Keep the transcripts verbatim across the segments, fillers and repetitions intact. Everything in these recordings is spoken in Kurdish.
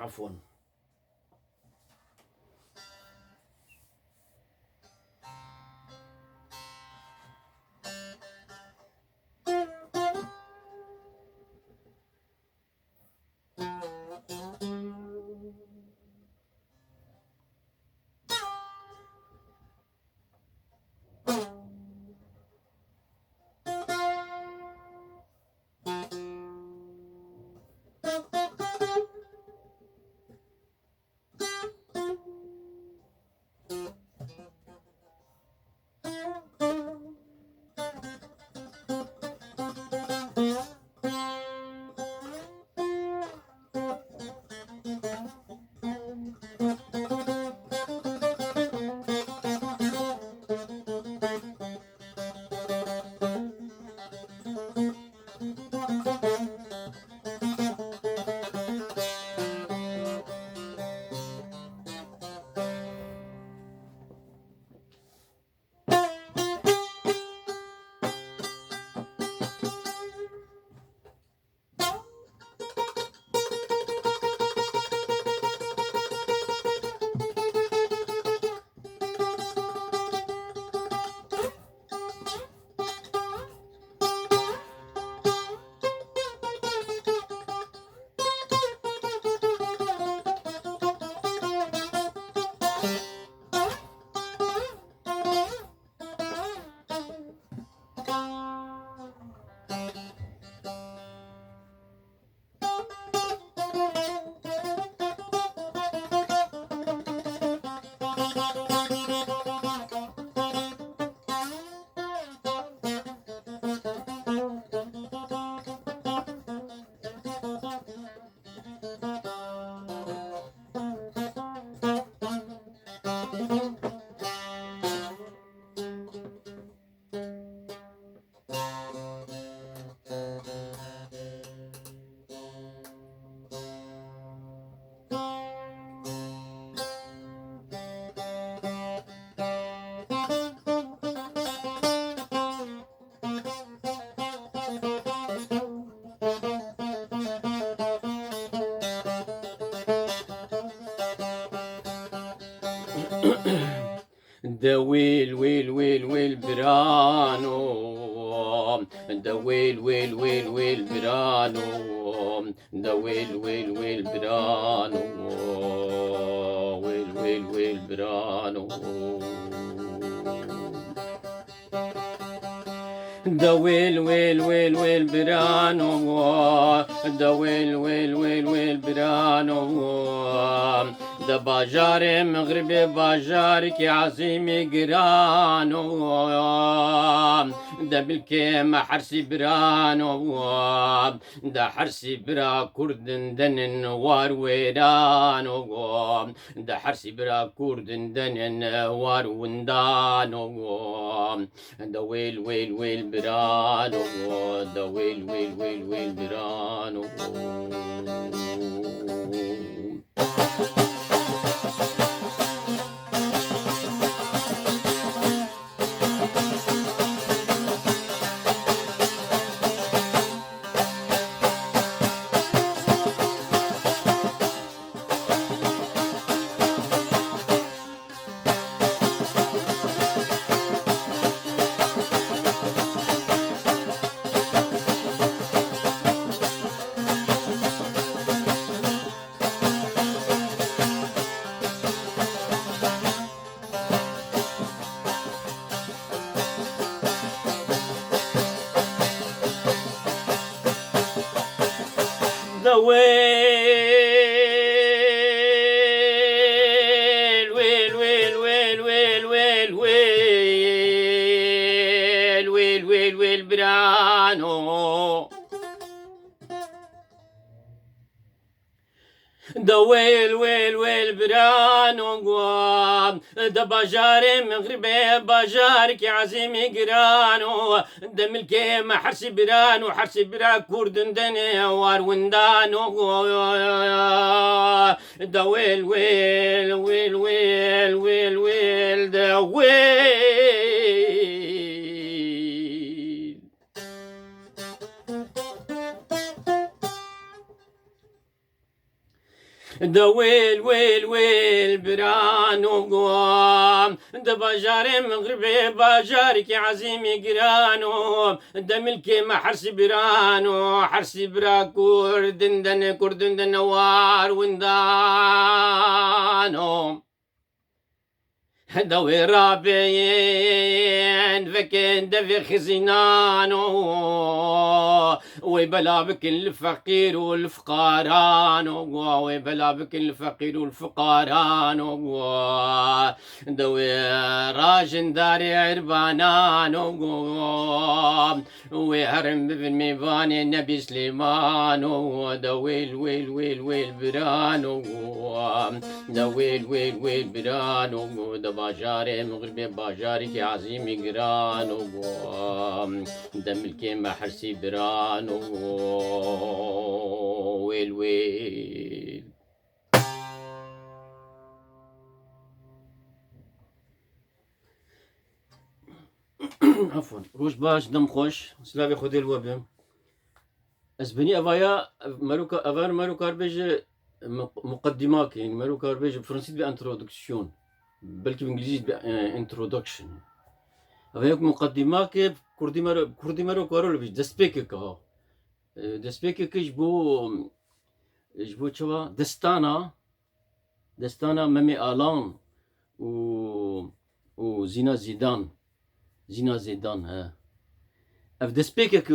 Afwan. De wêl, wêl, wêl, wêl birano. De wêl, wêl, wêl, wêl birano. De wêl, wêl, wêl birano. Wêl, wêl, wêl birano. De wêl, wêl, wêl, wêl birano. De wêl, wêl, wêl, wêl birano. De bajarê Mexribê bajarekî ezîmî girano. De milkê me hersî birano. De hersî bira kurdin denin war wêrano. De hersî bira kurdin denin war windano. De wêl, wêl, wêl birano. De wêl, wêl, wêl, wêl birano. De wêl, wêl, wêl, wêl birano. De wêl, wêl, wêl birano. De bajarê Mexribê bajarekî ezîmî girano. De milkê me hersî birano, hersî bira kurdin denê war windano. De wêl, wêl, wêl, wêl, wêl, wêl, de wêl. De wêl, wêl, wêl birano, di bajarê Mixribê bajarekî ezîmî girano, de milkê me hersî birano, hersî bira kurdin de ne kurdin de ne war windano. De wê rabên vekin devê xizînano, wê bela bikin li feqîr û li fiqarano, wê bela bikin li feqîr û li fiqarano, de wê rajin darê erbanano, wê herin bibin mêvanê Nebî Silêmano, de wêl, wêl, wêl, wêl birano, de wêl, wêl, wêl birano, de bajarê Mixribê bajarekî ezîmî girano, de milkê me hersî birano, wêl, wêl. Efon. Roj baş, dem xweş. Silavê Xwedê li we be. Ez benî evaya, ev meroka, evar merokar bêje mu-, muqeddimak, yani merokar bêje, bi fransî dibe introduction. Belkî bi îngilîzî dibe, e, introduction. Evaya ku muqeddimak e, kurdî mero-, kurdî merokar li bî, destpêkek ha. E, destpêkek ji bo, ji bo çawa? Destana, destana Memê Alan û, û Zîna Zîdan. Zîna Zêdan, he. Ev destpêkek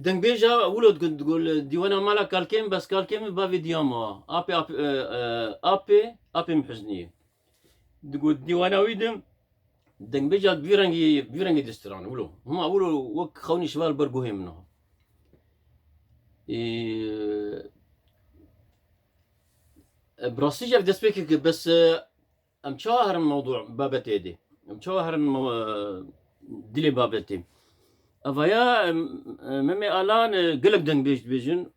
dengbêja wilo digot, digot li dîwana mala kalkê min, bes kalkê min bavê diya ma. Apê, apê, e, e, apê, apê min Huzniyê. Digot dîwana wî de dengbêja bi vî rengî, bi vî rengî distiran, wilo. Hema wilo wek xewnî şiva li ber guhê min a. Ê, e, bi rastî jî ev destpêkek e, bes, e, em çawa herin mewdû babetê dê? Em çawa herin mew-, e, dilê babetê? Evaya, em, e, Memê Alan, e, gelek dengbêj dibêjin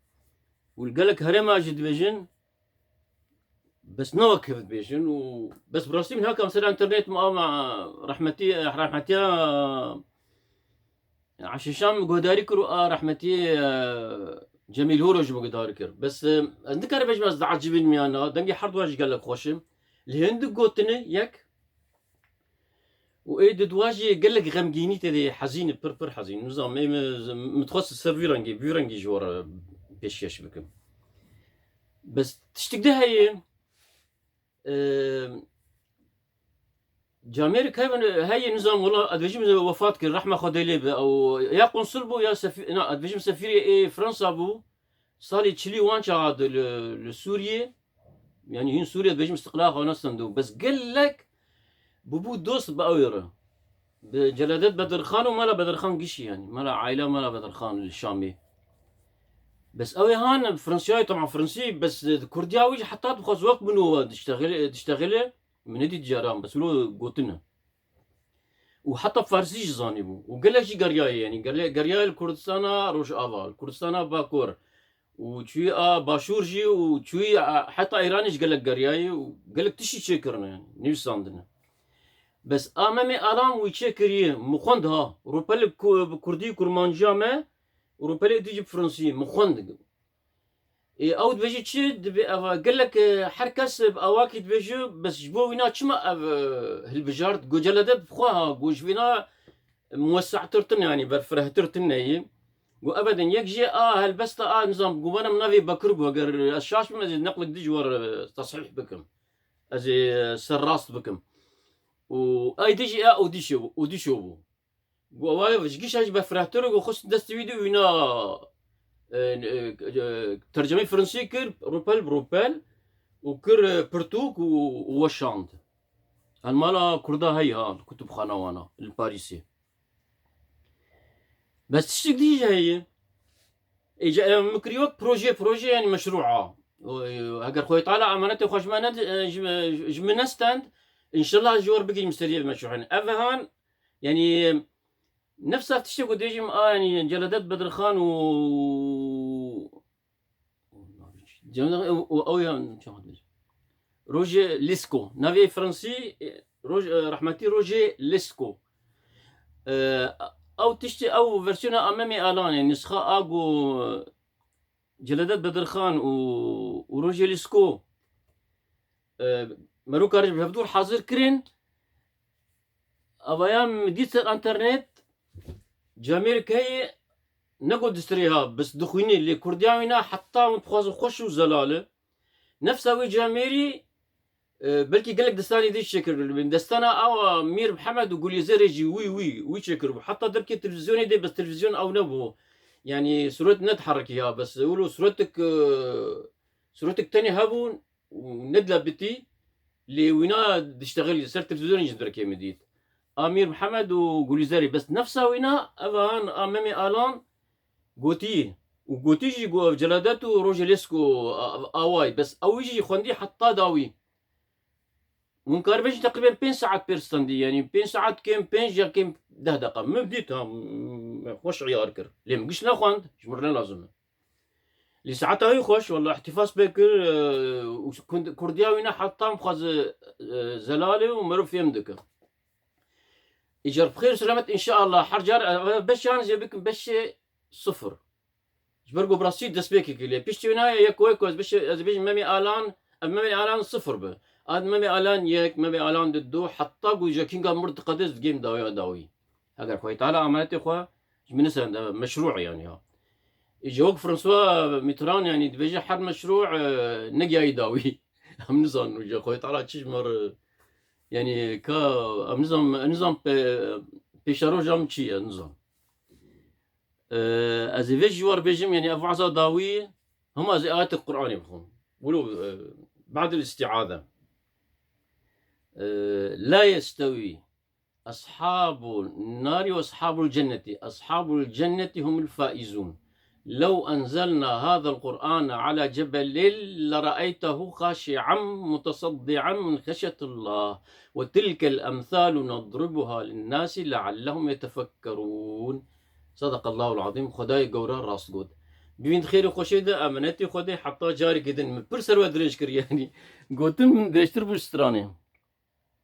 û li gelek herêma jî dibêjin, bes ne wek hev dibêjin û bes bi rastî min haka ser înternet min a me rehmetî, e, rehmetiya Eşîşan min guhdarî kir û a rehmetî, e, Cemîl Horo ji min guhdarî kir. Bes, e, ez nikarim bêjim ez diecibînim yan na. Dengê her duwa jî gelek xweş e. Lê hindik gotine yek û ê di duwa jî gelek xemgînî tê de, hezîn e, pir pir hezîn. Nizam, ê min, min dixwest ser vî rengî, vî rengî ji we re pêşkêş bikim. Bes tiştik de heye, e, Camêrek heye, heye nizam wela, ez dibêjim wefat kir, rehma Xwedê lê be. Ew ya konsul bû, ya sefî-, na, ez dibêjim sefîrê ê Fransa bû. Salê çilî wan çaxa di li, li Sûriyê. Yanî hîn Sûriyê dibêjim istiqlala xwe nestend û. Bes gelek bûbû dost bi ew re. Bi Celadet Bedirxan û mala Bedirxan gişî yanî. Mala aîla mala Bedirxan li Şamê. Bes ew ê han Fransiyayê, tema Fransî, bes di Kurdiya wî jî heta dixwaz wek min û diştexile, diştexile. Min nedît caran, bes wilo gotine. Û heta farsî jî zanîbû. Û gelek jî geriyayê, yanî gele-, geriyayê li Kurdistana Rojava, li Kurdistana Bakur. Û çûyî a Başûr jî û çûyî a, heta Îranê jî gelek geriyayê û gelek tiştî çêkirine, yanî nivîsandine. Bes a Memê Alan wî çêkiriye, min xwend ha. Rûpelek ku-, bi Kurdî Kurmanciya me û rûpelek dî jî bi Fransî, min xwend. Ê, ew dibêje çi? Dibê ev gelek, e, her kes bi awakî dibêje, bes ji bo wîna çima ev, e, hilbijart? Go Celadet bi xwe ha, go ji wîna muwesse'tir tune, yanî berfirehtir tune yî. Go ebedin, yek jê a helbesta a, nizam, go bana min navê Bekir bû, eger ez şaş bim, ez ê neqlek dî ji we re, e, tesîh bikim. Ez ê, e, ser rast bikim. Û ay dî jî a Odîşo, Odîşo bû. Got, ewa ji gişa jî berfirehtir e, got, xist destê wî de wîna, e, e, e, tercemeyê fransî kir, rûpel bi rûpel, û kir, e, pirtûk û, û weşand. Li mala Kurda heye ha, li kutubxana wan a, li Parîsê. Bes tiştek dî jî heye. Ê, ca-, e, min kirî wek proje, proje, yanî meşrû a. O, e, heger Xwedê Teala emanetê xwe ji me ne, e, ji, ji min nestend, înşellah ji we re bigihînim seriyê meşrû. Ev han, yanî, nefsa tiştê ku dibêjim, a, yanî, Celadet Bedirxan û, Celadet, û, û, ew ya, çawa dibêjim? Roger Lescot. Navê fransî, e, Roj-, e, rehmetî Roger Lescot. E, ew tiştê, ew versiyona a Memê Alanê, nusxa a ku Celadet Bedirxan û, û Roger Lescot e, merûka ji bi hevdûr hazir kirin. Avaya min dît ser internet, camêrek heye, ne got distirê ha, bes dixwînê, lê kurdiya wî na heta hûn dixwazin xweş û zelal e. Nefsa wê camêrî, e, belkî gelek destanê dî çêkiribin. Destana awa Mîr Mihemed û Gulîzerê jî wî, wî, wî çêkiribû. Heta derkê televîzyonê de bes televîzyon ew nebû. Yanî sûret nediherikî ya, bes wilo sûretik, e, sûretik tenê hebû û nedilebitî, lê wîna diştexilî ser televîzyonê jî derkê min dît. A Mîr Mihemed û Gulîzerê, bes nefsa wîna, ev an a Memê Alan gotî. Û gotî jî ku ev celadet û rojê lêsko a-, away, bes ew jî xwendî heta dawî. Hûn karibin jî teqrîben pênc saet pêr standî, yanî pênc saet kêm pênc ya kêm deh deqa. Min dît ha, m-, xweş iyar kir. Lê min giş nexwend, ji min re ne lazim e. Lê saeta wî xweş, wela îhtîfas pê kir, e, û kund-, kurdiya wî ne heta dixwaze, e, zelal e û merov fêm dike. Îcar bi xêr û selamet înşeallah. Her car, e, beşan jê bikin beşê sifir. Ji ber ku bi rastî destpêkê kiriye. Piştî wina ye yek wek ez bişe-, ez bêjim Memê Alan, ev Memê Alan sifir bi. Ad Memê Alan yek, Memê Alan di du, heta ku Jekinga mir diqedis digêm dawiya dawî. Eger Xwedê Teala amanetê xwe ji min nisend, ev meşrû yanî ha. Îca wek François Mitterrand yanî dibêje her meşrû, e, negiyayî dawî. Em nizanin îca Xwedê Teala çi ji me re, yanî ka em nizan, em nizan pe-, pêşeroja min çi ye, nizan. Ee, ez ê vê ji war bêjim, yanî ev vaza dawî, hema ez ê ayetek Qur'anê bixwim. Wilo, e, بعد الاستعاذة. Ee, لا يستوي أصحاب النار وأصحاب الجنة، أصحاب الجنة هم الفائزون. لو أنزلنا هذا القرآن على جبل لرأيته خاشعا متصدعا من خشية الله. وتلك الأمثال نضربها للناس لعلهم يتفكرون. صدق الله العظيم. Xwedayê Gewre rast got. Bivîn xêr û xweşê de, emanetê Xwedê heta carekê din. Min pir ser we dirêj kir, yanî. Gotin dirêjtir bû stranê.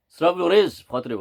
Slavlo rêz, bi xatirê we.